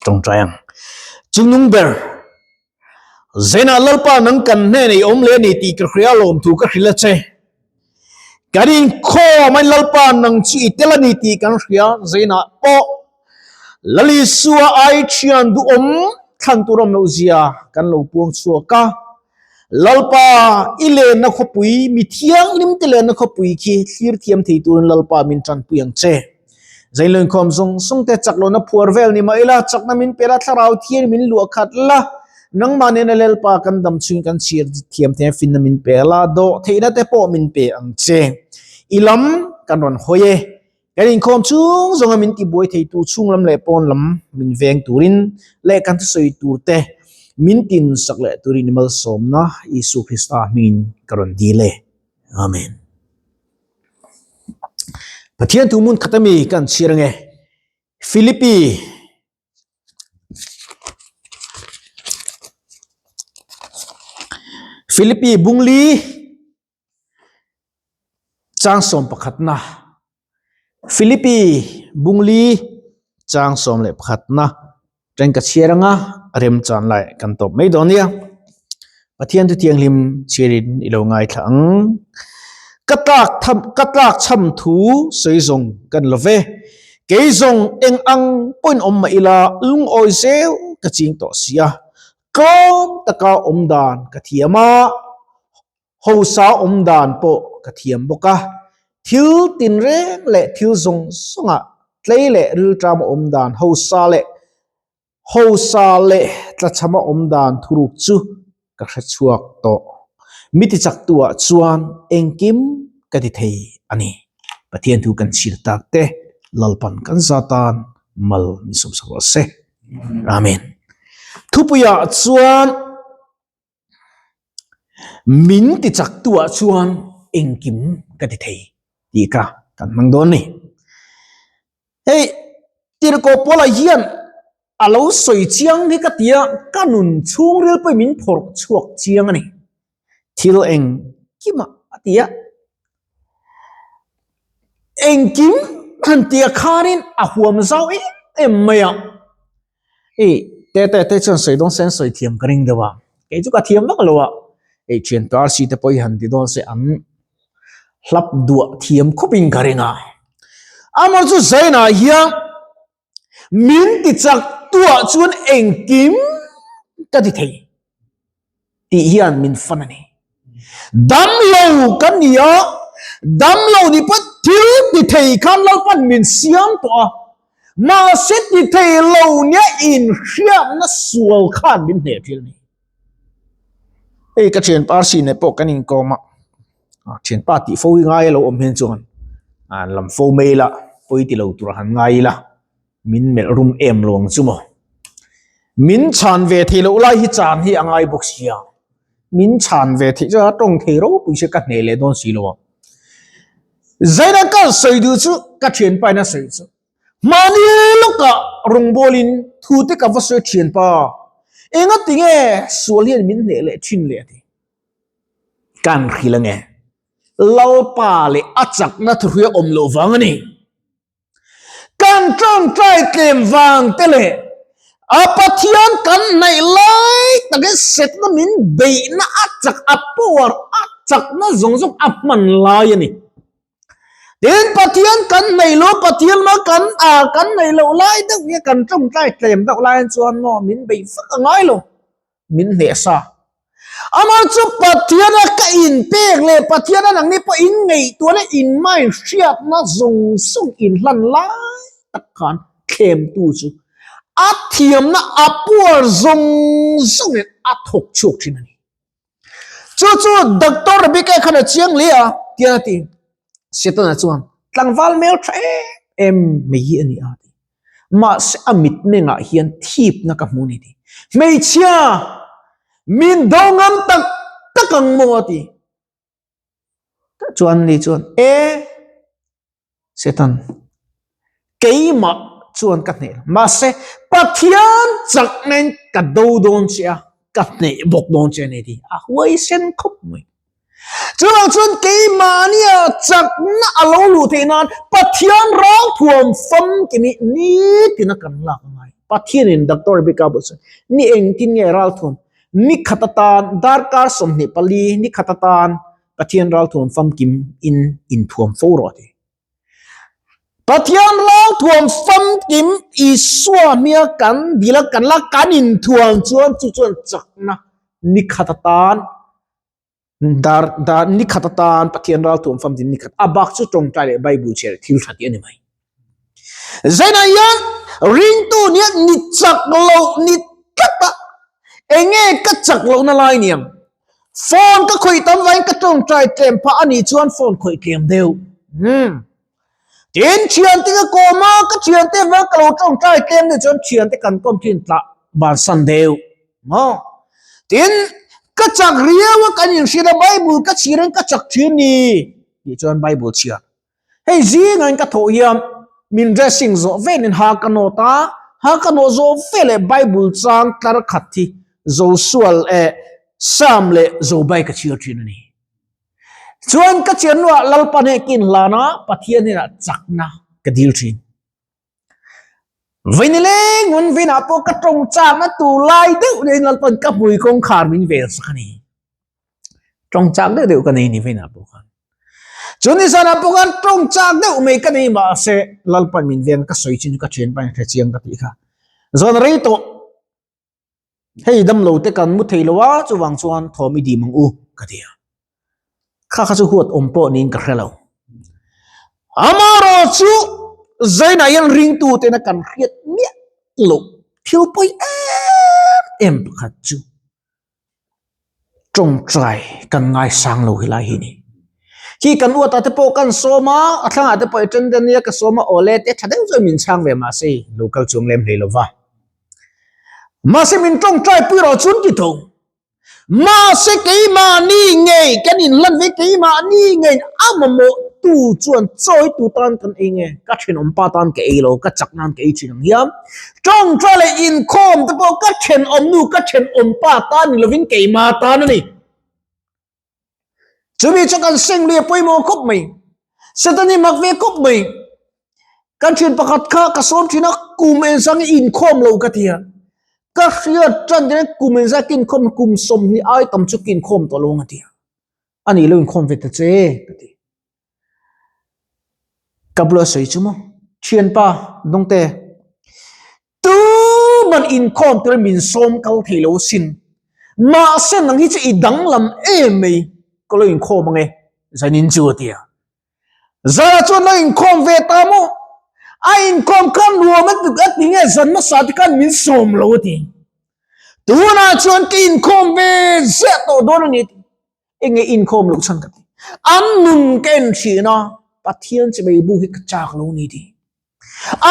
Tawngtai ang. Chungnung ber, Zainah Lalpa nang kan hnenah i awm leh a ni tih ka hria lawmthu ka hrilh a che. Kan inkhawm ain Lalpa nang chu i tel a ni tih kan hria Zainah pawh Lal Isua ai thian duhawm thlan tur awm loh zia kan lo puang chhuak a. Lalpa i lenna khawpui, mi thianghlim te lenna khawpui khi thlir thiam thei turin Lalpa min tanpui ang che. Zainlawinkhawm zawng zawng te chak lohna phuar vel ni mah ila, chakna min pe la, thlarau thian min luah khat la, nangmah nena Lalpa kan dam chhungin kan chhir thiam thei a, finna min pe la, dawh theihna te pawh min pe ang che. I lam kan rawn hawi e. Kan inkhawm chung zawnga min tibuai theitu chhung lam leh pawn lam min veng turin leh kan thusawi tur te min tinsak leh turin i malsawmna Isu Krista hmingin ka rawn dil e. Amen. Pathian thu hmun khat ami kan chhir ange. Philippi Philippi bungli Chang sawm pakhatna, Philippi Bungli chang sawm leh pakhatna teng ka chhiar anga remchan lai kan tawp mai dawn nia. Pathian chu thianghlim chhiarin i lo ngaithla ang. Ka tlak tham ka tlak chham thu sawi zawng kan lo ve. Kei zawng eng ang pawhin awm mah ila lungawi zel ka ching tawh si a. Tlawm taka awm dan ka thiam a. Hosa awm dan pawh ka thiam bawk a, thil tinreng leh thil zawng zawngah tlei leh rilṭama awm dan, hosa leh hosa leh tlachhama awm dan thuruk chu ka hre chhuak tawh. Mi tichaktuah chuan engkim ka ti thei a ni. Pathian thu kan chhir tak te Lalpan kan za tan mal min sawmsak rawh se. Amen. Thupuiah chuan. Min ti chak tu ah chuan engkim ka ti thei tih kha kan hmang dawn ni. Hei tirhkoh Paula hian a lo sawi chiang hi ka ti a, ka nun chhungril pawhin min phawrh chhuak chiang a ni. Thil engkimah a ti a, engkim han tia khanin a huam zau em em mai a. Hei te te te chuan sawi dawn se an sawi thiam ka ring deuh a, kei chu ka thiam vak lo a, hei thian tar si te pawh hi han ti dawn se an hlap duah thiam khawp in ka ring a. Amah chu Zainah hian min ti chak tuah chuan engkim ka ti thei. Tih hian min fan a ni. Dam lo kan ni a, dam lo ni pawh thil ti thei khan Lalpan min siam tawh a, mahse ti thei lo nia inhriatna sual khan min hneh thil a ni. Hei ka thianpa Rsi nen pawh kan inkawm a, thianpa tih fo hi ngai a lo awm hian chuan an lam fo mai ila pawi ti lo tur han ngai ila. Min melh rum em lo ang chu maw? Min chhan ve theih loh lai hi chan hi a ngai bawk sia. Min chhan ve theih chuan a tawng thei ropui se ka hneh leh dawn si lo ang. Zaina ka sawi duh chu ka thianpa in a sawi chu mahni lawkah rawngbawlin thu te ka va sawi thianpa engati nge sual hian min hneh leh thin leh a ti. Kan hrilh ange Lalpa leh a chakna thuhria awm loh vang a ni. Kan tawngtai tlem vang te leh a Pathian kan hnaih lai takin setna min beihna a chak a power a chakna zawng zawng a hman lai a ni. Tin Pathian kan hnaih lo Pathian ma kan a kan hnaih loh lai deuh hi kan tawngtai tlem deuh lai chuan maw min beih vak a ngai lo. min hneh sa. Amah chu Pathiana ka inpek leh Pathiana nangni pawh in ngaihtuahna in mind hriatna zawng zawng inhlan lai tak khan thlemtu chu a thiamna a puar zawng zawngin a thawk chhuak thin a ni. Chu chu Doctor Rebecca khan a chiang hle a, tiang a ti. Setana chuan tlangval hmel tha em em mai hi a ni a ti. Mahse a mitmengah hian thipna ka hmu ni ti. Hmeichhia min do ngam tak tak ang maw a ti. Chuan ni chuan e Satan keimah chuan ka hneh lo. Mahse Pathian chakna in ka do dawn che a, ka hneh bawk dawn che a ni ti. A huaisen khawp mai. Chuvang chuan keimahnia chakna a lo luh theih nan Pathian ralthuam famkim hi nitin a kan lak a ngai. Pathianin Doctor Rebecca pawh chuan ni engtin nge ralthuam ni khat atan darkar 24 ni khat atan Pathian ralthuam famkim in inthuam fo rawh a ti. Pathian ralthuam famkim Isua hmia kan dil a kan la kan inthuam chuan chu chuan chakna ni khat atan Dar dar ni khat atan Pathian ral tuam fam din ni khat a bak chu tawngtai leh Bible chhiar thil tha tih a ni mai. Zainah hian ringtu nia ni chak loh ni tlat a enge ka chak lohna lai niang phone ka khawih tam vangin ka tawngtai tlem phah a nih chuan phone khawih tlem deuh. Hmm. Tin thiante ka kawm a, ka thiante vang ka lo tawngtai tlem nih chuan thiante kan kawm thin tlah bansan deuh maw. Tin ka chak riau a kan inhriat a Bible ka chhiar in ka chak thin ni tih chuan Bible chhiar. Hei zingah in ka thawh hian min dressing zawh velin ha ka nawt a, ha ka nawh zawh veleh Bible chang tlar khat hi Joshua leh Psalm leh Jobai ka chhiar thin a ni. Chuan ka chian hnuah Lalpa hneh kin hlan a, Pathian hnenah chakna ka dil thin. Vaini leng hun vinah pawh ka tawng chakna tur lai deuh deuhin Lalpan ka hmui kawngkhar min vel sak a ni. Tawng chak deuh deuh ka nei ni vinah pawh khan. Chu ni zanah pawh khan tawng chak deuh mai ka nei mahse Lalpan min ven ka sawi chin chu ka thian pain hre chiang ka tih kha. Zawn rei tawh. Hei damlo te kan mu thei lo a, chuvang chuan thawm i dim ang u ka ti a. Kha kha chu huat awm pawh niin ka hre lo. Amaherawh chu Zainah hian ringtu tena kan hriat miah loh thil pawi em em pakhat chu Tawngtai kan ngaisang lo helai hi ni. Khi kan uatah te pawh kan sawm a, a thlangah te pawh i ṭan dawn nia ka sawm a, awle te ṭha deuh chuan min chhang ve mahse lo kal chuang lem hlei lo va. Mahse min tawngtai pui rawh chuan ti tho. Mahse keimahni ngei kan inlan ve keimahni ngeiin a mamawh tu chuan chawi tu tan kan ei nge, ka thenawmpa tan ka ei lo, ka chak nan ka ei thin ang hian. Tawngtai leh inkhawm te pawh ka thenawm nu, ka thenawm pa tan ni lovin keima tan a ni. Chumi chu kan seng lui a pawimawh khawp mai. Satan hi mak ve khawp mai. Kan thian pakhat kha ka sawm thin a, kum eng i inkhawm lo ka ti a. Ka hriat tan hian kum eng ka inkhawm kum 20 ai tam chu ka inkhawm tawh lo ang a ti a. A nih lo inkhawm ve ta che ka ti. Ka bula sawi chu maw thianpa Dawngte tuman inkhawm turin min sawm kal thei lo sin mahse nang hi chu i danglam em mai ka lo inkhawm ange zanin chu a ti a zara chuan lo inkhawm ve ta maw a inkhawm kha nuam a ti nge zan hmasa te khan min sawm lo a ti tunah chuan ka inkhawm ve ziah tawh dawn a ni a ti. Enge inkhawm loh chhan ka ti. An nun ka en thin a, Pathian chimei bu hi ka chak lo ni ti.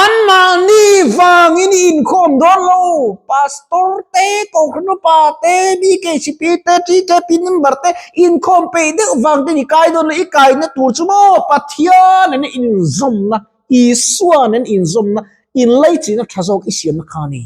An mahni vangin i inkhawm dawn lo. Pastor te, Kohhran upa te, BKCP te, TKP member te inkhawm peih deuh vang ten i kai dawn lo. I kaina tur chu maw Pathian nen inzawmna, Isua nen inzawmna, inlaichinna tha zawk i siamna kha a ni.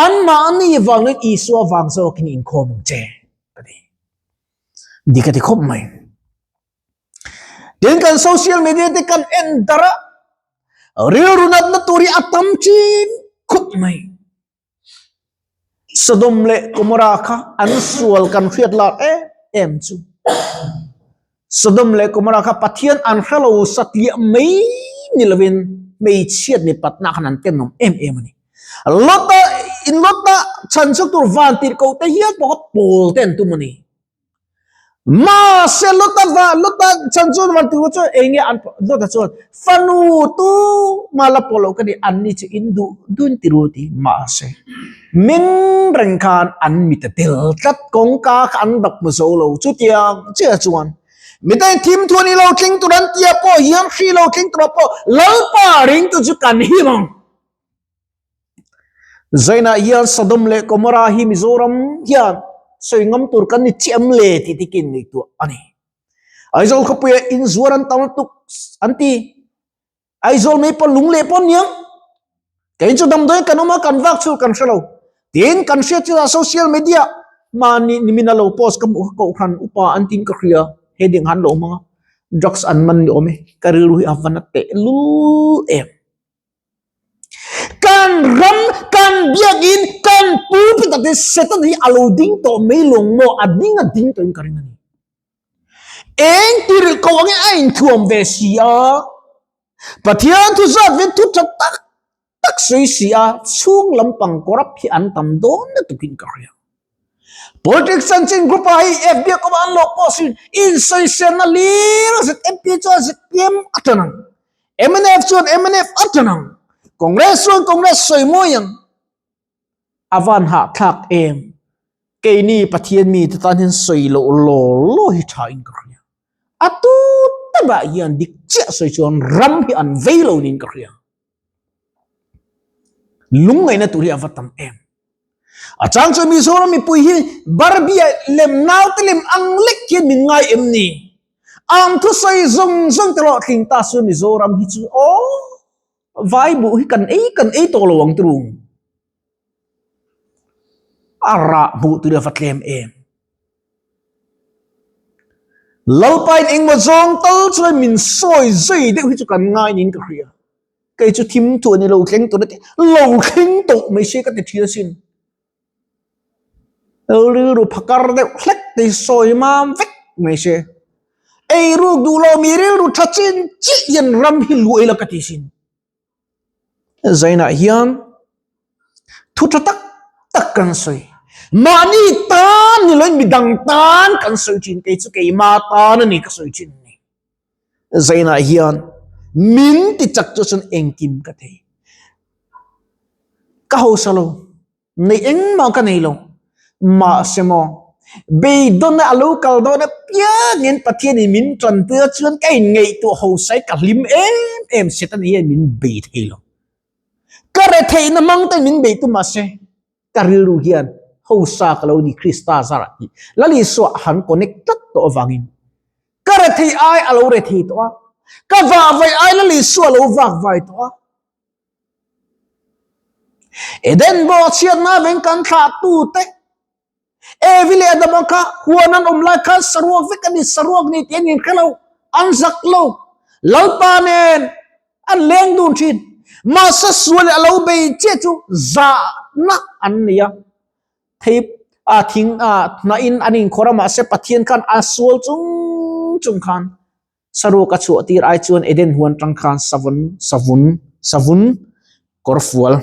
An mahni vangin Isua vang zawkin i inkhawm ang che. Ka ti. Dik a ti khawp mai. Tin kan social media te kan en dar a, rilru natna tur hi a tam thin khawp mai. Sodom leh Gomorrah kha an sual kan hriat lar em em chu. Sodom leh Gomorrah kha Pathian an hrelo satliah mai ni lovin hmeichhiat mipatna khan an tenawm em em a ni. Lota in Lota chhan chhuak tur van tirh koh te hial pawh kha pawl te an tum a ni. Mahse Lota va Lota chhan chuan van tirh koh chuan eng nge an Lota chuan fanu tu mah la pawh loh ka ni an ni chu in duh dun ti ru ti mahse meng reng khan an mit a tel tlat kawngka kha an dap hmu zo lo chutiang chiah chuan Miten thim thu a ni lo tling tur an tia pawh hian hri lo tling tur ah pawh Lalpa ringtu chu kan him ang. Zainah hian Sodom leh Gomorrah hi Mizoram hian sawi ngam tur kan ni chiah em le tih te kin ngaihtuah a ni. Aizawl khawpuia inzuar an tam lutuk an ti. Aizawl mai pawh lung leh pawh niang. Kei chu damdawi kan awm a kan vak chhul kan hre lo. Tin kan hriat chu social media mahni nimin a lo post ka hmuh kha kohhran upa an tin ka hria heading han lo hmang a drugs an man ni awm e ka rilru hi a va na teh lul em. Kan ram, kan. Kan biakin kan pulpit ah te Satan hi a lo ding tawh mai lawng maw? A ding a ding tawhin ka ring a ni. Eng tirh ko angin a inthuam ve si a. Pathian thu zat ve thu tha tak tak sawi si a, chhung lampang corrupt hi an tam dawn lutukin ka hria. Politics chanchin group ah hei FB a kawm a an lo post in insawiselna lir a ZMP chuan ZPM a tan ang, mnf chuan mnf a tan ang, Congress chuan Congress sawi mawi ang. A van hahthlak em? Keini Pathian mite tan hian sawi loh law law hi tha in ka hria. A tu takah hian dik chiah sawi chuan ram hi an vei lo niin ka hria. Lungngaihna tur hi a va tam em. A chang chuan Mizoram mipui hi Barbie lem naute lem ang lek hian min ngai em ni? Ang thusawi zawng zawng te erawh tling ta chuan Mizoram hi chu aw vai buh hi kan ei kan ei tawh lo ang tirung. A rah hmuh tur hi a va tlem em. Lalpain engmaw zawng tal chuan min sawi zui deuh hi chu kan ngai niin ka hria. Kei chu thim thu a ni lo thleng tur a ti, lo thleng tawh mai se ka ti thin asin. Rilru phakar deuh hlek te hi sawi mam vek mai se. Eiruk duh lo mi rilru tha chin chiah hian ram hi luai la ka ti sin. Zainah hian thu tha tak tak kan sawi. Mahni tan ni loin midang tan kan sawi thin. Kei chu keima tan a ni ka sawi thin ni. Zainah hian min ti chak chu chuan engkim ka thei. Ka hausa lo. Nei engmah ka nei lo. Mahse maw, beidawn a lo kal dawn apiangin Pathianin min tanpui a chuan ka inngaihtuah ho sai ka hlim em em Satan hian min bei thei lo. Ka retheihna hmang ten min bei tu mahse ka rilru hian hosa ka lo ni Krista zarah tih Lal Isua a han connect tlat tawh avangin ka rethei ai a lo rethei tawh a, ka vahvai ai Lal Isua a lo vakvai tawh a. Eden bawhchhiatna veng kan thlahtute Evi leh Adama kha huan an awm lai khan saruak vek a ni, saruak ni tih an inhre lo, an zak lo. Lalpa nen an leng dun thin. Mahse sual leh a lo bei chiah chu zahna an nei a. Thei a thing a hnahin an inkhawr a, mahse Pathian khan a sual chung chung khan Saruak a chhuah tir ai chuan Eden huan tang khan savun, savun, savun kawrfual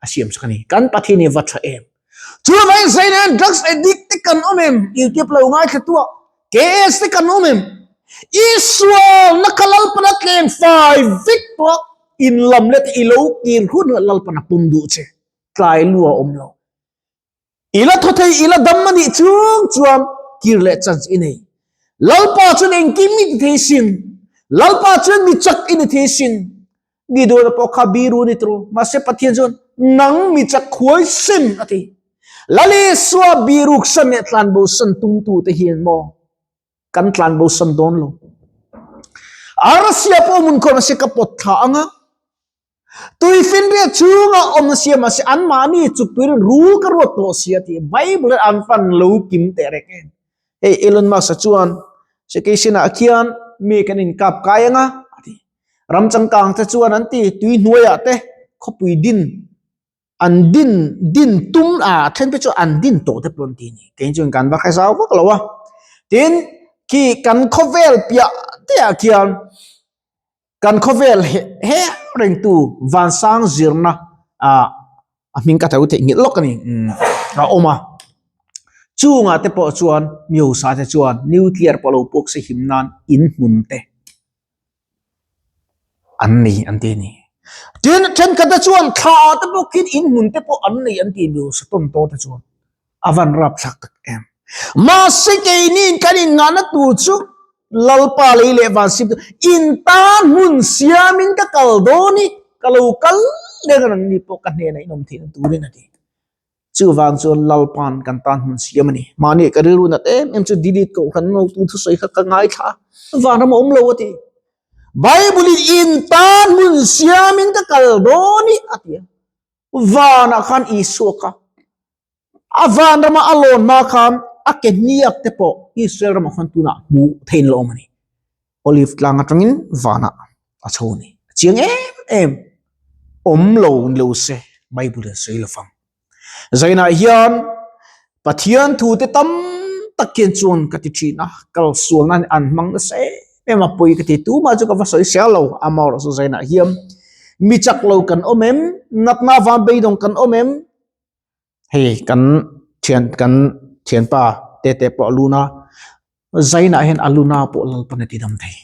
a siam chak a ni. Kan Pathian hi va tha em. Chu vai zai nen drugs addict te kan awm em? YouTube lo ngaithla tuah KS te kan awm em? Isual na kha Lalpana tleng fai vek tawh in lam let i lo kir hun Lalpana pum duh che tlai lu a awm lo. I la thaw thei, i la dam a nih chung chuan kir leh chance i nei. Lalpa chuan engkim i ti thei sin. Lalpa chuan mi chak i ni thei sin. Gideon pawh kha biru a ni turu. Mahse Pathian chuan nang mi chak huai sin a ti. Lal Isua biruk san leh tlanbo san tumtute hian maw kan tlanbo san dawn lo. Arsia pawh mun khawm a se ka pawt thla anga. Tuifinriat chhunga awm sia mahse anmahni chuk tuirin rul ka ruat tawh sia tih Bible an fan lo kim teh reng em. Hei Elon Musk-a chuan Shekei-sinah khian mi kan inkap kai anga a ti. Ram changkang te chuan an ti tui hnuaiah te khawpui din an din din tum a then te chu an din tawh te pawh an ti a ni. Kei chuan kan va hre zau vak lo a. Tin khi kan khawvel piah te ah khian Kan khawvel he rengtu vansang zirna ah a hming ka tho theih nghilh lawk a ni a awm a. Chungah te pawh chuan mi hausa te chuan nuclear pawh lo puk se him nan in hmun te an nei an ti a ni. Tin, thenkhat te chuan thla te pawh khian in hmun te pawh an nei an ti a mi hausa tawntaw te chuan. A van rap thlak tak em. Mahse keini kan inngahna tur chu Lalpa lei leh van sim in tan hmun siamin ka kal dawn i, ka lo kal leng a nangni pawh ka hnenah in awm theihna turin a ti. Chuvang chuan Lalpa'n kan tan hmun siam a ni. Mahni ka rilru nat em em chu delete kohhran ngotu thusawi kha ka ngaithla a, vanram a awm lo a ti. Bible in in tan hmun siamin ka kal dawn i a ti a. Vanah khan Isua kha A van rama a lawn hma khan a ke hniak te pawh Israel ramah khan tunah hmuh theih an la awm a ni. Olive tlang atangin vanah a chho a ni. A chiang em em. Awm lo ni lo se. Bible in sawi lovang. Zainah hian Pathian thu te tam tak hian chuan ka ti thin a, kal sualna an hmang nasa em em a, pawi ka ti tumah chu ka va sawi sia lo, amaherawhchu chu zainah hian mi chak lo kan awm em, natna van beidawng kan awm em, hei kan thian kan thianpa tete pawh a lun a, zainah hian a luna pawh Lalpan a ti dam thei.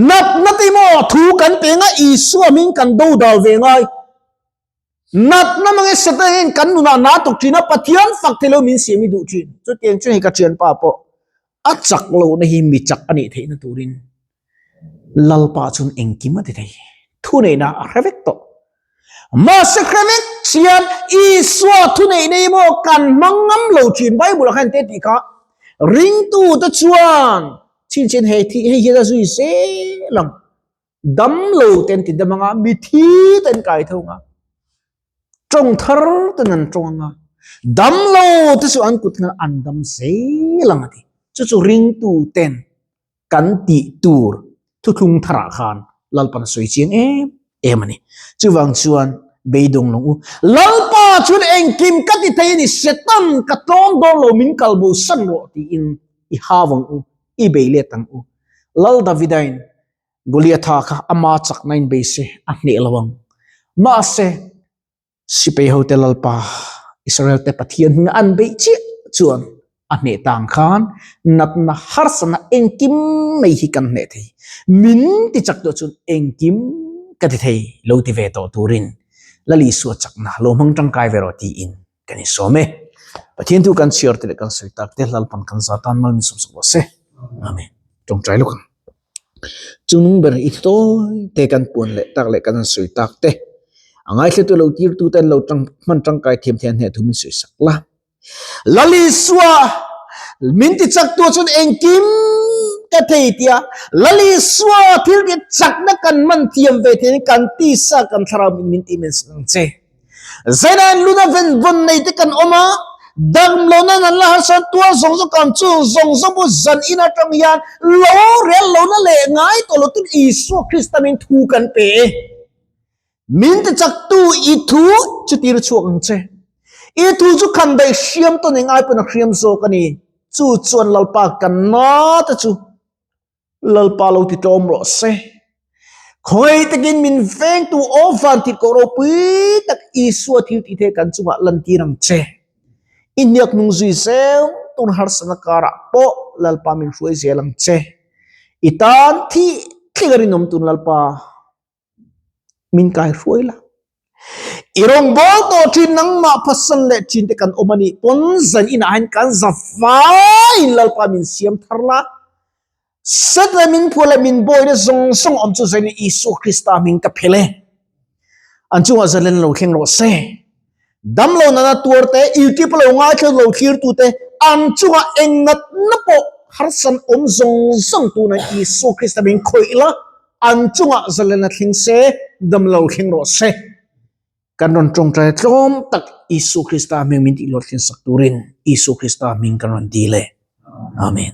Natna te maw thu kan pe nga Isua hming kan do dal ve ngai. Natna mange Satan hian kan nunah na tuk thin a, Pathian fak thei lo min siam i duh thin. Chutiang chu hei ka thianpa pawh a chak lohna hi mi chak a nih theihna turin Lalpa chuan engkim a ti thei. Thuneihna a hre vek tawh. Mahse hre vek chian Isua thuneihna hi maw kan hmang ngam lo thin. Bible ah khan te tih kha ringtu te chuan chhinchhin hei thi hei hian a zui zel ang. Dam lo ten ti dam anga mithi ten kai tho anga tawng thar ten an tawng anga dam lo te chu an kut khan an dam zel ang a ti. Chu chu ringtu ten kan tih tur thuthlung tharah khan Lalpan a sawi chiang em em a ni. Chuvang chuan beidawng lawng u. Lalpa chuan engkim ka ti thei a ni, Satan ka tlawm dawn lo min kal bo san rawh tiin i hau ang u, i bei let ang u. Lal Davidain Goliatha kha ama chakna in bei se a hneh lo ang. Mahse Sipai hote Lalpa, Israel te Pathian hming an beih chiah chuan a hneh tang khan natna harsatna engkim mai hi kan hneh thei. Min ti chak tawh chuan engkim ka ti thei lo ti ve tawh turin Lal Isua chakna lo hmang tangkai ve rawh tiin kan insawm e. Pathian thu kan chhiar te leh kan sawi tak te Lalpan kan za tan mal min sawm sak rawh se. Amen. Tawngtai lawk ang. Chungnung ber i tawi te kan puan leh tak leh kan han sawi tak te a ngaithletu lo tirtu ten lo tang hman tangkai thiam thei an hneh thu min sawi sak la. Lal Isua min ti chak tu chuan engkim ka thei tia Lal Isua thil ti chakna kan man thiam ve thei kan tisa kan thlarau min min ti men sak ang che. Zainan luna ven vawn nei te kan awm a, dam lohna nan la harsa tuar zawng zawng kan chu zawng zawng pawh zan in atang hian lo rel lohna leh ngai tawh lo tun Isua Krista min thu kan pe e. Min ti chaktu i thu chu tir chhuak ang che. I thu chu khan daih hriam tawn eng ai pawn a hriam zawk a ni. Chu chuan Lalpa kan na te chu Lalpa lo ti tlawm rawh se. Khawi takin min vengtu aw van tirhkoh koh ropui tak Isua thil tih the kan chungah lantir ang che. I hniak hnung zui zel tun harsatna karah pawh Lalpa min hruai zel ang che. I tan thih thling a rinawm tun Lalpa. Min kai hruai la. I rawngbâwl tawh ṭhin nangmah phasan leh ṭhin te kan awm a nih pawn zan inah hian kan za faiin Lalpa min siam thar la. Set leh min phuah leh min bawina zawng zawng awm chu zanin Isua Krista hming ka phel e. An chungah zalen lo thleng rawh se. Damlo nana tuar te, YouTube lo ngaithla lo thlir tu te, an chungah eng natna pawh harsan awm zawng zawng tunah Isua Krista hming khawih la. An chungah zalena thleng se, damlo thleng rawh se. Kan rawn tawngtai tlawm tak Isu Krista hming min tih luat thleng sak turin Isu Krista hming kan rawn dil e. Amen.